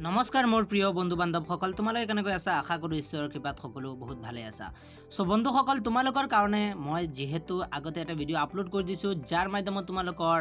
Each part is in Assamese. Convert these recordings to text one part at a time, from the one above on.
নমস্কাৰ মোৰ প্ৰিয় বন্ধু বান্ধৱসকল, তোমালোকে কেনেকৈ আছা? আশা কৰোঁ ঈশ্বৰৰ কৃপাত সকলো বহুত ভালে আছা। চ' বন্ধুসকল, তোমালোকৰ কাৰণে মই যিহেতু আগতে এটা ভিডিঅ' আপলোড কৰি দিছোঁ, যাৰ মাধ্যমত তোমালোকৰ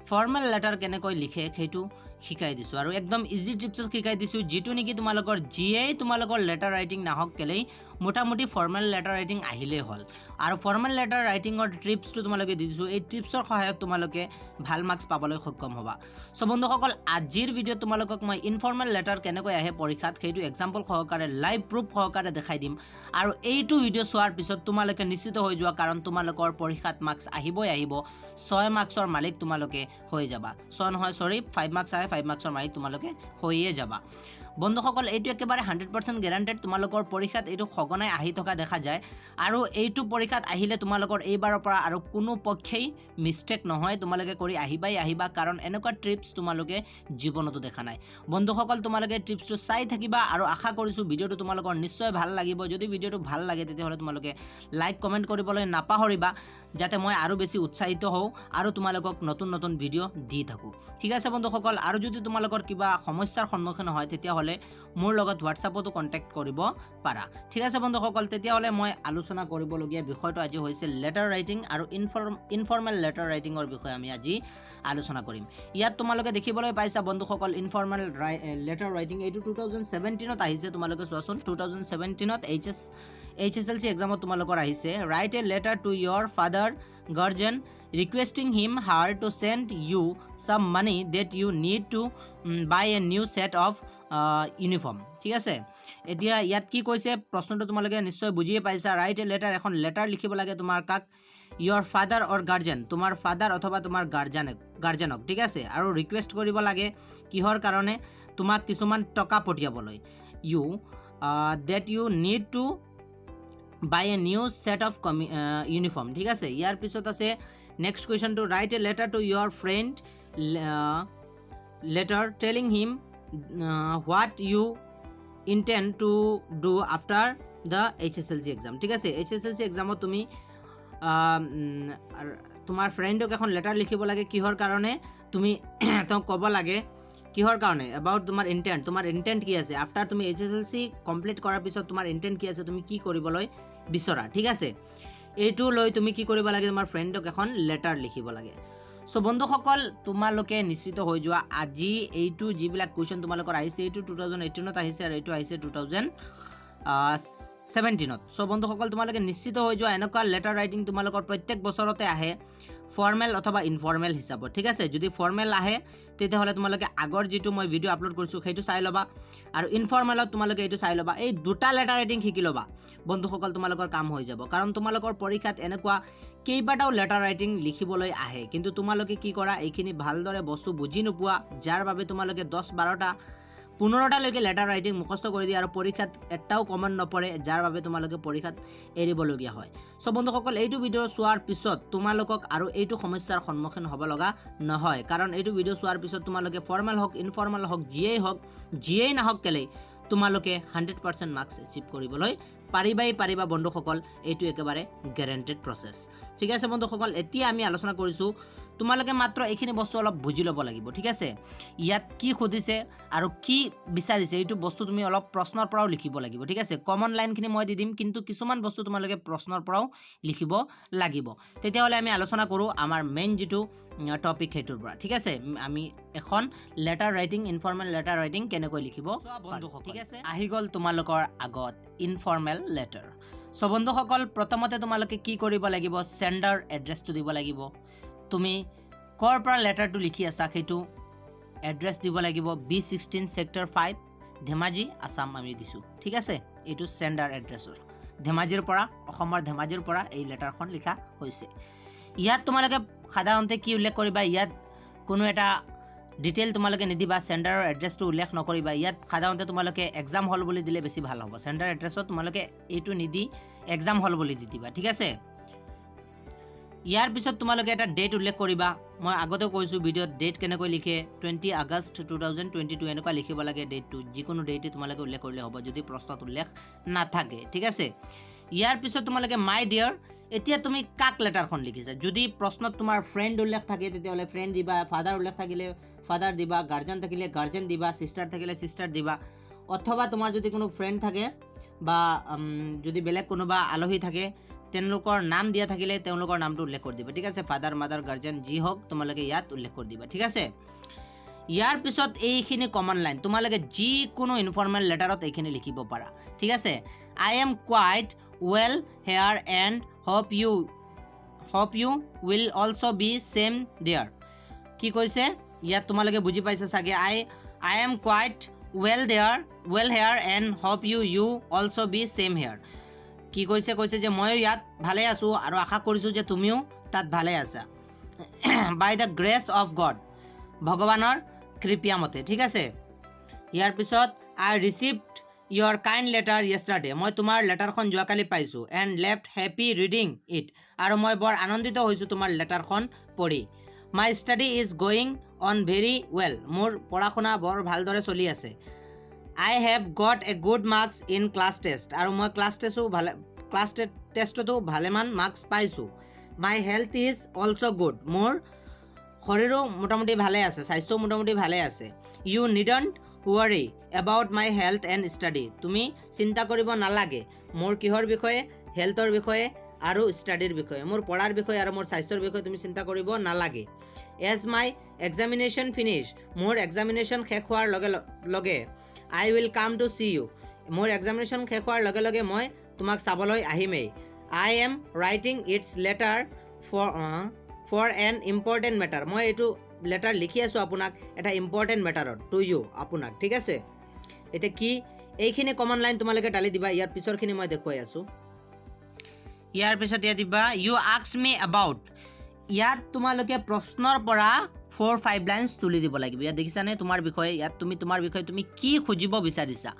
ফৰ্মেল লেটাৰ কেনেকৈ লিখে সেইটো শিকাই দিছোঁ আৰু একদম ইজি টিপছত শিকাই দিছোঁ, যিটো নেকি তোমালোকৰ যিয়েই তোমালোকৰ লেটাৰ ৰাইটিং নাহক কেলেই মোটামুটি ফৰ্মেল লেটাৰ ৰাইটিং আহিলেই হ'ল। আৰু ফৰ্মেল লেটাৰ ৰাইটিঙৰ টিপছটো তোমালোকে দি দিছোঁ, এই টিপছৰ সহায়ত তোমালোকে ভাল মাৰ্কছ পাবলৈ সক্ষম হ'বা। চ' বন্ধুসকল, আজিৰ ভিডিঅ'ত তোমালোকক মই ইনফৰ্মেল লেটাৰ কেনেকৈ আহে পৰীক্ষাত সেইটো এক্সাম্পল সহকাৰে, লাইভ প্ৰুফ সহকাৰে দেখাই দিম। আৰু এইটো ভিডিঅ' চোৱাৰ পিছত তোমালোকে নিশ্চিত হৈ যোৱা, কাৰণ তোমালোকৰ পৰীক্ষাত মাৰ্কছ আহিবই আহিব। 6 মাৰ্কছৰ মালিক তোমালোকে হৈ যাবা। 6 নহয়, চৰি, 5 মাৰ্কছ আহে, 5 মাৰ্কছৰ মালিক তোমালোকে হৈয়ে যাবা। বন্ধুসকল, এইটো একেবাৰে 100% গেৰাণ্টেড, তোমালোকৰ পৰীক্ষাত এইটো সঘনাই আহি থকা দেখা যায়। আৰু এইটো পৰীক্ষাত আহিলে তোমালোকৰ এইবাৰৰ পৰা আৰু কোনো পক্ষেই মিষ্টেক নহয়, তোমালোকে কৰি আহিবাই আহিবা, কাৰণ এনেকুৱা ট্ৰিপছ তোমালোকে জীৱনতো দেখা নাই। বন্ধুসকল, তোমালোকে ট্ৰিপছটো চাই থাকিবা আৰু আশা কৰিছোঁ ভিডিঅ'টো তোমালোকৰ নিশ্চয় ভাল লাগিব। যদি ভিডিঅ'টো ভাল লাগে, তেতিয়াহ'লে তোমালোকে লাইক কমেণ্ট কৰিবলৈ নাপাহৰিবা, যাতে মই আৰু বেছি উৎসাহিত হওঁ আৰু তোমালোকক নতুন নতুন ভিডিঅ' দি থাকোঁ। ঠিক আছে বন্ধুসকল, আৰু যদি তোমালোকৰ কিবা সমস্যাৰ সন্মুখীন হয়, তেতিয়াহ'লে মোৰ লগত হোৱাটছআপতো কণ্টেক্ট কৰিব পাৰা। ঠিক আছে বন্ধুসকল, তেতিয়াহ'লে মই আলোচনা কৰিবলগীয়া বিষয়টো আজি হৈছে লেটাৰ ৰাইটিং আৰু ইনফৰ্মেল লেটাৰ ৰাইটিঙৰ বিষয়ে আমি আজি আলোচনা কৰিম। ইয়াত তোমালোকে দেখিবলৈ পাইছা বন্ধুসকল, ইনফৰ্মেল লেটাৰ ৰাইটিং এইটো 2017ত আহিছে। তোমালোকে চোৱাচোন, 2017ত এইচ এছ এল চি এক্সামত তোমালোকৰ আহিছে। Write a letter to your father, guardian, requesting him, her to send you some money that you need to buy a new set of uniform. ঠিক আছে, এতিয়া ইয়াত কি কৈছে প্ৰশ্নটো তোমালোকে নিশ্চয় বুজিয়ে পাইছা। ৰাইট এ লেটাৰ, এখন লেটাৰ লিখিব লাগে তোমাৰ কাক? ইয়ৰ ফাদাৰ অৰ গাৰ্জেন, তোমাৰ ফাদাৰ অথবা তোমাৰ গাৰ্জেনক। ঠিক আছে, আৰু ৰিকুৱেষ্ট কৰিব লাগে কিহৰ কাৰণে? তোমাক কিছুমান টকা পঠিয়াবলৈ, that you need to buy a new set of uniform. ঠিক আছে, ইয়াৰ পিছত আছে next কুৱেশ্যনটো, write a letter to your friend, letter telling him what you intend to do after the HSLC exam. ঠিক আছে, এইচ এছ এল চি এক্সামত তুমি তোমাৰ ফ্ৰেণ্ডক এখন লেটাৰ লিখিব লাগে। কিহৰ কাৰণে? তুমি তেওঁক ক'ব লাগে কিহৰ কাৰণে, এবাউট তোমাৰ ইণ্টেণ্ট, তোমাৰ ইণ্টেণ্ট কি আছে আফটাৰ তুমি H S L C complete কৰাৰ পিছত তোমাৰ ইণ্টেণ্ট কি আছে, তুমি কি কৰিবলৈ বিচৰা। ঠিক আছে, এইটো লৈ তুমি কি কৰিব লাগে? তোমাৰ ফ্ৰেণ্ডক এখন লেটাৰ লিখিব লাগে। চ' বন্ধুসকল, তোমালোকে নিশ্চিত হৈ যোৱা, আজি এইটো যিবিলাক কুৱেশ্যন তোমালোকৰ আহিছে, এইটো 2018ত আহিছে আৰু এইটো আহিছে 2017ত। চ' বন্ধুসকল, তোমালোকে নিশ্চিত হৈ যোৱা, এনেকুৱা লেটাৰ ৰাইটিং তোমালোকৰ প্ৰত্যেক বছৰতে আহে, ফৰ্মেল অথবা ইনফৰ্মেল হিচাপত। ঠিক আছে, যদি ফৰ্মেল আহে, তেতিয়াহ'লে তোমালোকে আগৰ যিটো মই ভিডিঅ' আপলোড কৰিছোঁ সেইটো চাই ল'বা আৰু ইনফৰ্মেলত তোমালোকে এইটো চাই ল'বা। এই দুটা লেটাৰ ৰাইটিং শিকি ল'বা বন্ধুসকল, তোমালোকৰ কাম হৈ যাব, কাৰণ তোমালোকৰ পৰীক্ষাত এনেকুৱা কেইবাটাও লেটাৰ ৰাইটিং লিখিবলৈ আহে। কিন্তু তোমালোকে কি কৰা, এইখিনি ভালদৰে বস্তু বুজি নোপোৱা, যাৰ বাবে তোমালোকে 10, 12টা, 15টালৈকে লেটাৰ ৰাইটিং মুখস্থ কৰি দিয়ে আৰু পৰীক্ষাত এটাও কমন নপৰে, যাৰ বাবে তোমালোকে পৰীক্ষাত এৰিবলগীয়া হয়। চ' বন্ধুসকল, এইটো ভিডিঅ' চোৱাৰ পিছত তোমালোকক আৰু এইটো সমস্যাৰ সন্মুখীন হ'ব লগা নহয়, কাৰণ এইটো ভিডিঅ' চোৱাৰ পিছত তোমালোকে ফৰ্মেল হওক, ইনফৰ্মেল হওক, যিয়েই হওক, যিয়েই নাহক কেলেই, তোমালোকে 100% মাৰ্কছ এচিভ কৰিবলৈ পাৰিবাই পাৰিবা। বন্ধুসকল, এইটো একেবাৰে গেৰেণ্টেড প্ৰচেছ। ঠিক আছে বন্ধুসকল, এতিয়া আমি আলোচনা কৰিছোঁ, তোমালোকে মাত্ৰ এইখিনি বস্তু অলপ বুজি ল'ব লাগিব। ঠিক আছে, ইয়াত কি সুধিছে আৰু কি বিচাৰিছে, এইটো বস্তু তুমি অলপ প্ৰশ্নৰ পৰাও লিখিব লাগিব। ঠিক আছে, কমন লাইনখিনি মই দি দিম, কিন্তু কিছুমান বস্তু তোমালোকে প্ৰশ্নৰ পৰাও লিখিব লাগিব। তেতিয়াহ'লে আমি আলোচনা কৰোঁ আমাৰ মেইন যিটো টপিক সেইটোৰ পৰা। ঠিক আছে, আমি এখন letter writing, informal letter writing কেনেকৈ লিখিব। বন্ধুসকল, ঠিক আছে, আহি গ'ল তোমালোকৰ আগত ইনফৰ্মেল লেটাৰ। চ' বন্ধুসকল, প্ৰথমতে তোমালোকে কি কৰিব লাগিব? চেণ্ডাৰ এড্ৰেছটো দিব লাগিব। তুমি ক'ৰ পৰা লেটাৰটো লিখি আছা সেইটো এড্ৰেছ দিব লাগিব। B 16, Sector 5, Dhemaji, Assam আমি দিছোঁ। ঠিক আছে, এইটো চেণ্ডাৰ এড্ৰেছৰ, ধেমাজিৰ পৰা, অসমৰ ধেমাজিৰ পৰা এই লেটাৰখন লিখা হৈছে। ইয়াত তোমালোকে সাধাৰণতে কি উল্লেখ কৰিবা? ইয়াত কোনো এটা ডিটেইল তোমালোকে নিদিবা, চেণ্ডাৰৰ এড্ৰেছটো উল্লেখ নকৰিবা। ইয়াত সাধাৰণতে তোমালোকে এক্সাম হল বুলি দিলে বেছি ভাল হ'ব। চেণ্ডাৰ এড্ৰেছত তোমালোকে এইটো নিদি এক্সাম হল বুলি দি দিবা। ঠিক আছে, ইয়াৰ পিছত তোমালোকে এটা ডেট উল্লেখ কৰিবা। মই আগতেও কৈছোঁ ভিডিঅ'ত ডেট কেনেকৈ লিখে। 20 August 2022 এনেকুৱা লিখিব লাগে ডেটটো। যিকোনো ডেটে তোমালোকে উল্লেখ কৰিলে হ'ব, যদি প্ৰশ্নত উল্লেখ নাথাকে। ঠিক আছে, ইয়াৰ পিছত তোমালোকে মাই ডিয়াৰ এতিয়া তুমি কাক লেটাৰখন লিখিছা? যদি প্ৰশ্নত তোমাৰ ফ্ৰেণ্ড উল্লেখ থাকে, তেতিয়াহ'লে ফ্ৰেণ্ড দিবা, ফাদাৰ উল্লেখ থাকিলে ফাদাৰ দিবা, গাৰ্জেন থাকিলে গাৰ্জেন দিবা, ছিষ্টাৰ থাকিলে ছিষ্টাৰ দিবা, অথবা তোমাৰ যদি কোনো ফ্ৰেণ্ড থাকে বা যদি বেলেগ কোনোবা আলহী থাকে, তেওঁলোকৰ নাম দিয়া থাকিলে তেওঁলোকৰ নামটো উল্লেখ কৰি দিবা, ঠিক আছে? ফাদাৰ, মাদাৰ, গাৰ্জেন যি হওক, তোমালোকে ইয়াত উল্লেখ কৰি দিবা, ঠিক আছে? ইয়াৰ পিছত এইখিনি কমন লাইন, তোমালোকে যিকোনো ইনফৰ্মেল লেটাৰত এইখিনি লিখিব পাৰা, ঠিক আছে? I am quite well here and hope you will also be same there. কি কৈছে ইয়াত তোমালোকে বুজি পাইছা চাগে। I am quite well there, well here and hope you also be same here. কি কৈছে? কৈছে যে ময়ো ইয়াত ভালে আছোঁ আৰু আশা কৰিছোঁ যে তুমিও তাত ভালে আছা। By the grace of God, ভগৱানৰ কৃপা মতে, ঠিক আছে? ইয়াৰ পিছত, I received your kind letter yesterday, মই তোমাৰ লেটাৰখন যোৱাকালি পাইছোঁ, and left happy reading it, আৰু মই বৰ আনন্দিত হৈছোঁ তোমাৰ লেটাৰখন পঢ়ি। My study is going on very well, মোৰ পঢ়া শুনা বৰ ভালদৰে চলি আছে। I have got a good marks in class test, আৰু মই ক্লাছ টেষ্টতো ভালেমান মাৰ্কছ পাইছোঁ। My health is also good, মোৰ শৰীৰো মোটামুটি ভালে আছে, স্বাস্থ্যও মোটামুটি ভালে আছে। You needn't worry about my health and study, তুমি চিন্তা কৰিব নালাগে মোৰ কিহৰ বিষয়ে? হেল্থৰ বিষয়ে আৰু ষ্টাডিৰ বিষয়ে। মোৰ পঢ়াৰ বিষয়ে আৰু মোৰ স্বাস্থ্যৰ বিষয়ে তুমি চিন্তা কৰিব নালাগে। As my examination finish, মোৰ এক্সামিনেশ্যন শেষ হোৱাৰ লগে লগে, I will come to see you, মোৰ এক্সামিনেশ্যন শেষ হোৱাৰ লগে লগে মই তোমাক চাবলৈ আহিমেই। I am writing this letter for an important matter, মই এইটো লেটাৰ লিখি আছোঁ আপোনাক এটা ইম্পৰ্টেণ্ট মেটাৰত, টু ইউ, আপোনাক, ঠিক আছে? এতিয়া কি এইখিনি কমন লাইন তোমালোকে ডালি দিবা। ইয়াৰ পিছৰখিনি মই দেখুৱাই আছোঁ। ইয়াৰ পিছত ইয়াত দিবা, you ask me about. ইয়াত তোমালোকে প্ৰশ্নৰ পৰা ফ'ৰ ফাইভ লাইনছ তুলি দিব লাগিব। ইয়াত দেখিছানে? তোমাৰ বিষয়ে, ইয়াত তুমি তোমাৰ বিষয়ে তুমি কি খুজিব বিচাৰিছা,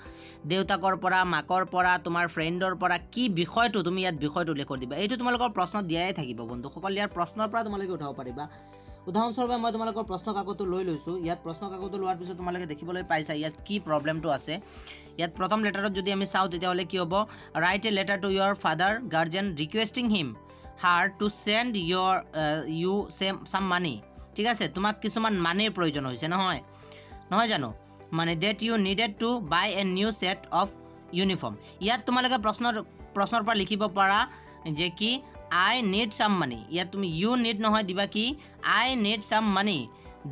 দেউতাকৰ পৰা, মাকৰ পৰা, তোমাৰ ফ্ৰেণ্ডৰ পৰা, কি বিষয়টো, তুমি ইয়াত বিষয়টো উল্লেখ কৰি দিবা। এইটো তোমালোকৰ প্ৰশ্নত দিয়াই থাকিব বন্ধুসকল। ইয়াৰ প্ৰশ্নৰ পৰা তোমালোকে উঠাব পাৰিবা। উদাহৰণস্বৰূপে মই তোমালোকৰ প্ৰশ্ন কাকতটো লৈ লৈছোঁ। ইয়াত প্ৰশ্ন কাকতটো লোৱাৰ পিছত তোমালোকে দেখিবলৈ পাইছা ইয়াত কি প্ৰব্লেমটো আছে। ইয়াত প্ৰথম লেটাৰত যদি আমি চাওঁ, তেতিয়াহ'লে কি হ'ব? Write a letter to your father, guardian, requesting him, her to send you same some money, ঠিক আছে? তোমাক কিছুমান মানিৰ প্ৰয়োজন হৈছে, নহয় জানো? মানে that you needed to buy a new set of uniform. ইয়াত তোমালোকে প্ৰশ্নৰ পৰা লিখিব পাৰা যে কি, I need some money. ইয়াত তুমি ইউ নিড নহয়, দিবা কি, I need some money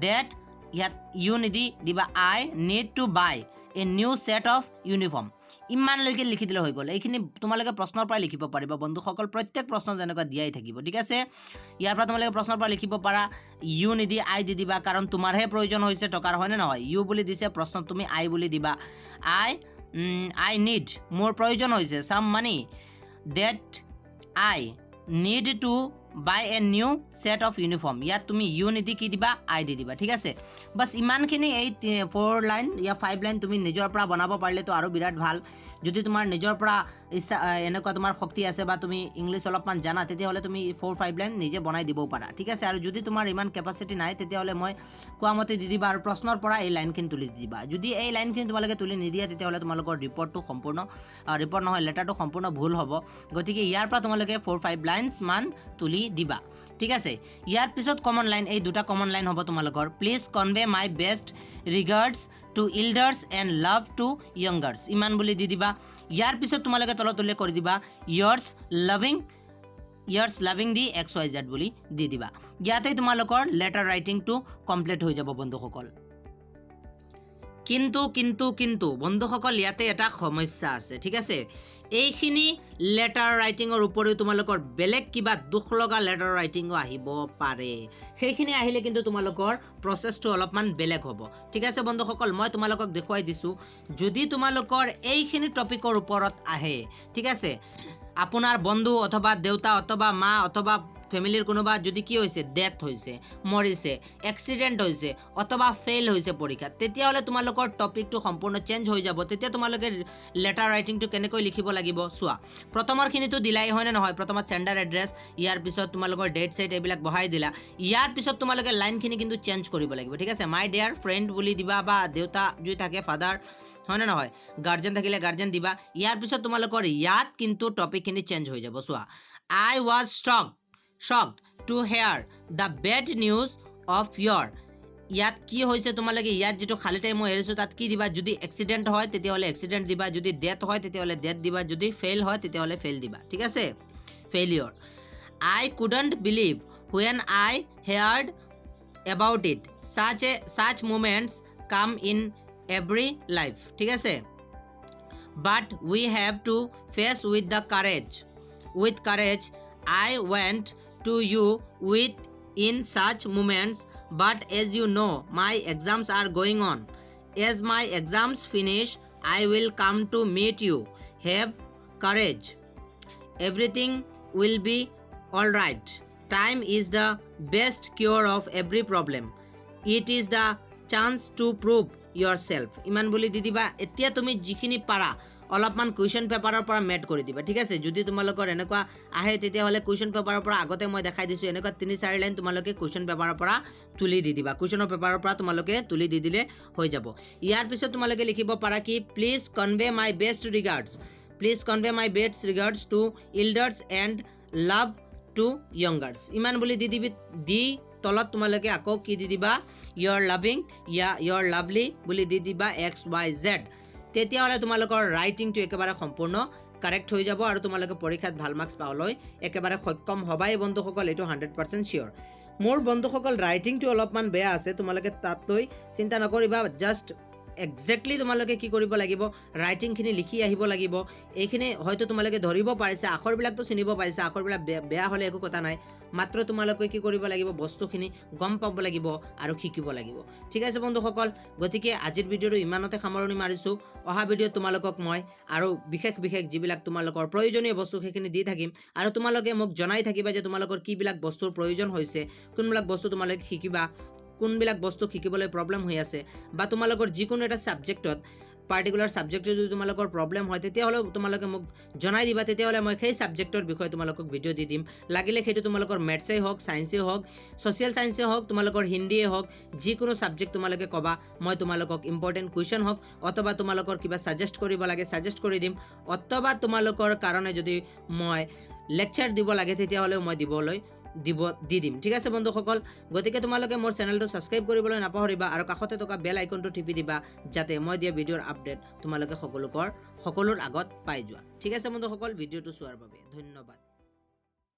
that, ইয়াত ইউ নিদি দিবা I need to buy a new set of uniform. ইমানলৈকে লিখি দিলে হৈ গ'ল। এইখিনি তোমালোকে প্ৰশ্নৰ পৰাই লিখিব পাৰিবা বন্ধুসকল। প্ৰত্যেক প্ৰশ্ন তেনেকুৱা দিয়াই থাকিব, ঠিক আছে? ইয়াৰ পৰা তোমালোকে প্ৰশ্নৰ পৰা লিখিব পাৰা। ইউ নিদি আই দি দিবা, কাৰণ তোমাৰহে প্ৰয়োজন হৈছে টকাৰ, হয়নে নহয়? ইউ বুলি দিছে প্ৰশ্নত, তুমি আই বুলি দিবা। আই নিড, মোৰ প্ৰয়োজন হৈছে, some money that I need to buy a new set of uniform. ইয়াত তুমি ইউ নিদি কি দিবা? আই দি দিবা, ঠিক আছে? বাছ, ইমানখিনি। এই ফ'ৰ লাইন ইয়া ফাইভ লাইন তুমি নিজৰ পৰা বনাব পাৰিলেতো আৰু বিৰাট ভাল। যদি তোমাৰ নিজৰ পৰা ইচ্ছা, এনেকুৱা তোমাৰ শক্তি আছে বা তুমি ইংলিছ অলপমান জানা, তেতিয়াহ'লে তুমি ফ'ৰ ফাইভ লাইন নিজে বনাই দিবও পাৰা, ঠিক আছে? আৰু যদি তোমাৰ ইমান কেপাচিটি নাই, তেতিয়াহ'লে মই কোৱা মতে দি দিবা আৰু প্ৰশ্নৰ পৰা এই লাইনখিনি তুলি দি দিবা। যদি এই লাইনখিনি তোমালোকে তুলি নিদিয়া, তেতিয়াহ'লে তোমালোকৰ ৰিপৰ্টটো সম্পূৰ্ণ, ৰিপৰ্ট নহয়, লেটাৰটো সম্পূৰ্ণ ভুল হ'ব। গতিকে ইয়াৰ পৰা তোমালোকে ফ'ৰ ফাইভ লাইনছ মান তুলি দিবা, ঠিক আছে? ইয়াৰ পিছত কমন লাইন, এই দুটা কমন লাইন হ'ব তোমালোকৰ। Please convey my best regards to elders and love to youngers, ইমান বুলি দি দিবা। ইয়াৰ পিছত তোমালোকে তলত উল্লেখ কৰি দিবা, ইয়াৰ্ছ লাভিং দি এক্স ৱাই জেড বুলি দি দিবা। ইয়াতে তোমালোকৰ লেটাৰ ৰাইটিংটো কমপ্লিট হৈ যাব বন্ধুসকল। কিন্তু বন্ধুসকল, ইয়াতে এটা সমস্যা আছে, ঠিক আছে? এইখিনি লেটাৰ ৰাইটিঙৰ উপৰিও তোমালোকৰ বেলেগ কিবা দুখ লগা লেটাৰ ৰাইটিঙো আহিব পাৰে। সেইখিনি আহিলে কিন্তু তোমালোকৰ প্ৰচেছটো অলপমান বেলেগ হ'ব, ঠিক আছে বন্ধুসকল? মই তোমালোকক দেখুৱাই দিছোঁ। যদি তোমালোকৰ এইখিনি টপিকৰ ওপৰত আহে, ঠিক আছে, আপোনাৰ বন্ধু অথবা দেউতা অথবা মা অথবা ফেমিলিৰ কোনোবা যদি কি হৈছে, ডেথ হৈছে, মৰিছে, এক্সিডেণ্ট হৈছে অথবা ফেইল হৈছে পৰীক্ষাত, তেতিয়াহ'লে তোমালোকৰ টপিকটো সম্পূৰ্ণ চেঞ্জ হৈ যাব। তেতিয়া তোমালোকে লেটাৰ ৰাইটিংটো কেনেকৈ লিখিব লাগিব চোৱা। প্ৰথমৰখিনিতো দিলাই, হয়নে নহয়? প্ৰথমত চেণ্ডাৰ এড্ৰেছ, ইয়াৰ পিছত তোমালোকৰ ডেট চেট এইবিলাক বহাই দিলা। ইয়াৰ পিছত তোমালোকে লাইনখিনি কিন্তু চেঞ্জ কৰিব লাগিব, ঠিক আছে? মাই ডিয়াৰ ফ্ৰেণ্ড বুলি দিবা বা দেউতা যদি থাকে ফাদাৰ, হয়নে নহয়? গাৰ্জেন থাকিলে গাৰ্জেন দিবা। ইয়াৰ পিছত তোমালোকৰ ইয়াত কিন্তু টপিকখিনি চেঞ্জ হৈ যাব চোৱা। I was shocked to hear the bad news of your. ইয়াত কি হৈছে? তোমালোকে ইয়াত যিটো খালী ঠাই মই এৰিছোঁ, তাত কি দিবা? যদি এক্সিডেণ্ট হয়, তেতিয়াহ'লে এক্সিডেণ্ট দিবা। যদি ডেথ হয়, তেতিয়াহ'লে ডেথ দিবা। যদি ফেইল হয়, তেতিয়াহ'লে ফেইল দিবা, ঠিক আছে? Failure. I couldn't believe when I heard about it. Such moments come in every life, ঠিক আছে? But we have to face with courage. I want to you with in such moments, but as you know, my exams are going on. As my exams finish, I will come to meet you. Have courage, everything will be all right. Time is the best cure of every problem. It is the chance to prove yourself. ইমান বুলি দি দিবা। এতিয়া তুমি যিখিনি পাৰা, অলপমান কুৱেশ্যন পেপাৰৰ পৰা মেড কৰি দিবা, ঠিক আছে? যদি তোমালোকৰ এনেকুৱা আহে, তেতিয়াহ'লে কুৱেশ্যন পেপাৰৰ পৰা, আগতে মই দেখাই দিছোঁ, এনেকুৱা তিনি চাৰি লাইন তোমালোকে কুৱেশ্যন পেপাৰৰ পৰা তুলি দি দিবা। কুৱেশ্যনৰ পেপাৰৰ পৰা তোমালোকে তুলি দি দিলে হৈ যাব। ইয়াৰ পিছত তোমালোকে লিখিব পাৰা কি? Please convey my best regards, please convey my best regards to elders and love to youngers. ইমান বুলি দি দিবি। দি তলত তোমালোকে আকৌ কি দি দিবা? ইয়ৰ লাভিং ইয়া ইয়ৰ লাভলি বুলি দি দিবা, এক্স ৱাই জেড। তেতিয়াহ'লে তোমালোকৰ ৰাইটিংটো একেবাৰে সম্পূৰ্ণ কাৰেক্ট হৈ যাব আৰু তোমালোকে পৰীক্ষাত ভাল মাৰ্কছ পাবলৈ একেবাৰে সক্ষম হ'বাই বন্ধুসকল, এইটো 100% চিয়'ৰ। মোৰ বন্ধুসকল, ৰাইটিংটো অলপমান বেয়া আছে, তোমালোকে তাত লৈ চিন্তা নকৰিবা। জাষ্ট একজেক্টলি তোমালোকে কি কৰিব লাগিব? ৰাইটিংখিনি লিখি আহিব লাগিব। এইখিনি হয়তো তোমালোকে ধৰিব পাৰিছা, আখৰবিলাকতো চিনিব পাৰিছা। আখৰবিলাক বেয়া বেয়া হ'লে একো কথা নাই। মাত্ৰ তোমালোকে কি কৰিব লাগিব? বস্তুখিনি গম পাব লাগিব আৰু শিকিব লাগিব, ঠিক আছে বন্ধুসকল? গতিকে আজিৰ ভিডিঅ'টো ইমানতে সামৰণি মাৰিছোঁ। অহা ভিডিঅ'ত তোমালোকক মই আৰু বিশেষ বিশেষ যিবিলাক তোমালোকৰ প্ৰয়োজনীয় বস্তু, সেইখিনি দি থাকিম। আৰু তোমালোকে মোক জনাই থাকিবা যে তোমালোকৰ কিবিলাক বস্তুৰ প্ৰয়োজন হৈছে, কোনবিলাক বস্তু তোমালোকে শিকিবা, কোনবিলাক বস্তু শিকিবলৈ প্ৰব্লেম হৈ আছে, বা তোমালোকৰ যিকোনো এটা ছাবজেক্টত, পাৰ্টিকুলাৰ ছাবজেক্টত যদি তোমালোকৰ প্ৰব্লেম হয়, তেতিয়াহ'লেও তোমালোকে মোক জনাই দিবা। তেতিয়াহ'লে মই সেই ছাবজেক্টৰ বিষয়ে তোমালোকক ভিডিঅ' দি দিম। লাগিলে সেইটো তোমালোকৰ মেথছেই হওক, ছায়েন্সেই হওক, ছ'চিয়েল ছায়েন্সেই হওক, তোমালোকৰ হিন্দীয়ে হওক, যিকোনো ছাবজেক্ট তোমালোকে ক'বা, মই তোমালোকক ইম্পৰ্টেণ্ট কুৱেশ্যন হওক, অথবা তোমালোকৰ কিবা ছাজেষ্ট কৰিব লাগে, ছাজেষ্ট কৰি দিম, অথবা তোমালোকৰ কাৰণে যদি মই লেকচাৰ দিব লাগে, তেতিয়াহ'লেও মই দিবলৈ দিব দি দিম, ঠিক আছে বন্ধুসকল? গতিকে তোমালোকে মোৰ চেনেলটো ছাবস্ক্ৰাইব কৰিবলৈ নাপাহৰিবা আৰু কাষতে থকা বেল আইকনটো টিপি দিবা, যাতে মই দিয়া ভিডিঅ'ৰ আপডেট তোমালোকে সকলোৰ আগত পাই যোৱা। ঠিক আছে বন্ধুসকল, ভিডিঅ'টো চোৱাৰ বাবে ধন্যবাদ।